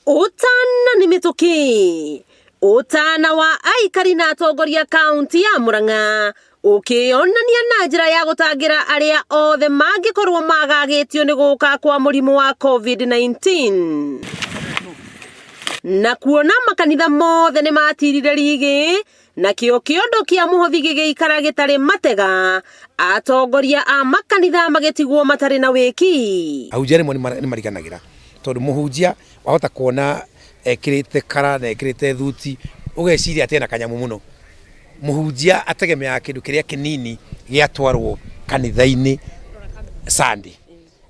Ũtana nĩ mĩtũkĩ. Ũtana wa aikari na atongoria kaunti ya Murang'a ũkĩyonania na njĩra ya gũtangĩra arĩa othe mangĩkorwo magagĩtio nĩ gũka kwa mũrimũ wa COVID-19. Na kuona makanitha mothe nĩ matirire rigĩ nakĩo kĩondo kĩa mũhothi gĩgĩikara gĩtarĩ matega, atongoria a makanitha magĩtigwo matarĩ na wĩki. Ahunjia rĩmwe nĩ mariganagĩra tondũ mũhunjia wahota kuona ekĩrĩte kara na ekĩrĩte thuti ũgeciria atĩ ena kanyamũ mũno. Mũhunjia ategemeaga kĩndũ kĩrĩa kĩnini gĩatwarwo kanitha-inĩ Sunday.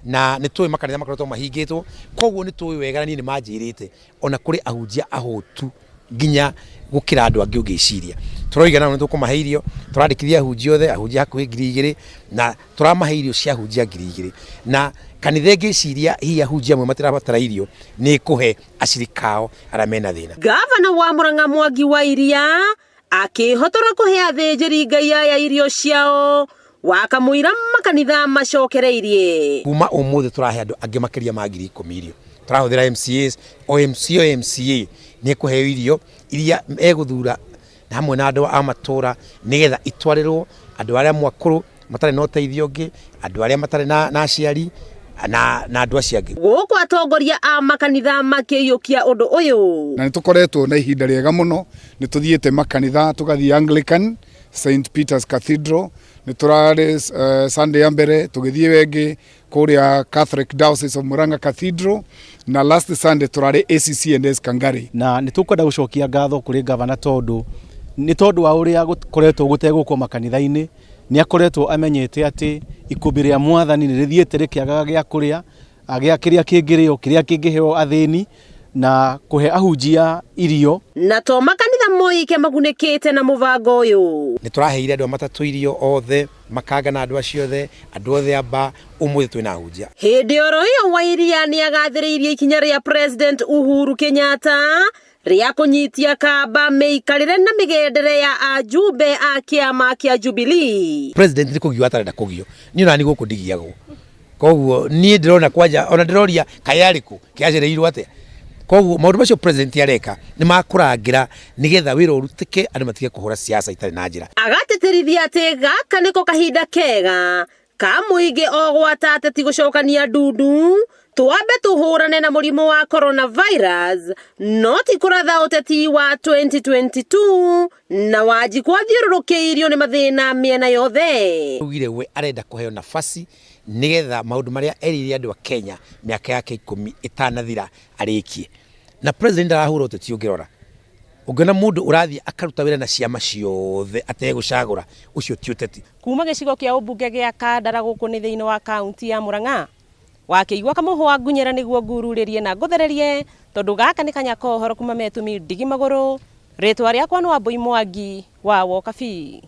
Na nĩ tũĩ makanitha makoretwo mahingĩtwo, koguo nĩ tũĩ wega na niĩ nĩ manjĩrĩte ona kũrĩ ahunjia ahũtu nginya gũkĩra andũ angĩ ũngĩciria. Tũroiga nao nĩ tũkũmahe irio, tũrandĩkithia ahunjia othe, ahunjia hakuhĩ 2000 na tũramahe irio cia ahunjia 2000. Na kanitha ĩngĩciria hihi ahunjia amwe matirabatara irio, nĩ ĩkũhe acirika ao arĩa mena thĩna. Gavana wa Murang'a Mwangi wa Iria akĩhotora kũhe athĩnjĩri Ngai aya irio ciao wakamũira makanitha macokereirie. Kuma ũmũthĩ tũrahe andũ angĩ makĩria ma 10,000 irio. Tũrahũthĩra MCAs, o MCA o MCA nĩ ekũheo irio iria egũthura hamwe na andũ a matũra nĩgetha itwarĩrwo andũ arĩa amwe akũrũ matarĩ na ũteithio ũngĩ, andũ arĩa matarĩ na, na aciari na, na andũ acio angĩ. Gũkũ atongoria a makanitha makĩiyũkia ũndũ ũyũ. Na nĩ tũkoretwo na ihinda rĩega mũno, nĩ tũthiĩte makanitha, tũgathiĩ Anglican, St Peter's Cathedral, nĩ tũrarĩ Sunday ya mbere tũgĩthiĩ ĩyo ĩngĩ kũrĩa Catholic Diocese of Murang'a Cathedral, na last Sunday tũrarĩ ACC&S Kangari. Na nĩ tũkwenda gũcokia ngatho kũrĩ gavana tondũ nĩ tondũ wa ũrĩa gũkoretwo gũtegũkwo makanitha-inĩ, nĩ akoretwo amenyete atĩ ikũmbĩ rĩa mwathani nĩ rĩthiĩte rĩkĩagaga gĩa kũrĩa, gĩa kĩrĩa kĩngĩrĩo, kĩrĩa kĩngĩheo athĩni, na kũhe ahunjia irio. Na to makanitha moike magunĩkĩte na mũbango ũyũ. Nĩ tũraheire andũ a matatũ irio othe, makanga na andũ acio othe, andũ othe a bar, ũmũthĩ twĩna ahunjia. Hĩndĩ oro ĩyo Wairia nĩ agathĩrĩirie ikinya rĩa President Uhuru Kenyatta rĩa kũnyitia kamba mĩikarĩre na mĩgendere ya ajumbe a kĩama kĩa Jubilee. President nĩ kũgio atarenda kũgio, niĩ ona niĩ gũkũ ndigiagwo. Koguo niĩ ndĩrona kwanja ona ndĩroria kaĩ arĩ kũ, kaĩ acereirwo atĩa. Koguo maũndũ macio president areka nĩ makũrangĩra nĩgetha wĩra ũrutĩke andũ matige kũhũra siasa itarĩ na njĩra. Agatĩtĩrithia atĩ gaka nĩko kahinda kega ka mũingĩ o gwata ateti gũcokania ndundu twambe tũhũrane na mũrimũ wa coronavirus no ti kũratha ũteti wa 2022 na Wanjikũ athiũrũrũkĩirio nĩ mathĩna mĩena yothe. Augire we arenda kũheo nafasi nĩgetha maũndũ marĩa erĩire andũ a Kenya mĩaka yake ikũmi ĩtanathira arĩkie. Na president arahũra ũteti ũngĩrora. Ũngĩona mũndũ ũrathiĩ akaruta wĩra na ciama ciothe ategũcagũra, ũcio ti ũteti. Kuma gĩcigo kĩa ũmbunge gĩa Kandara gũkũ nĩ thĩinĩ wa kaunti ya Murang'a, Wakĩigua kamũhwa ngunyĩra nĩguo ngururĩrie na ngũthererie tondũ gaka nĩ kanya ka ũhoro kuma Metumi Ndigi Magũrũ. Rĩtwa rĩakwa nĩ Wambũi Mwangi wa Wokabi.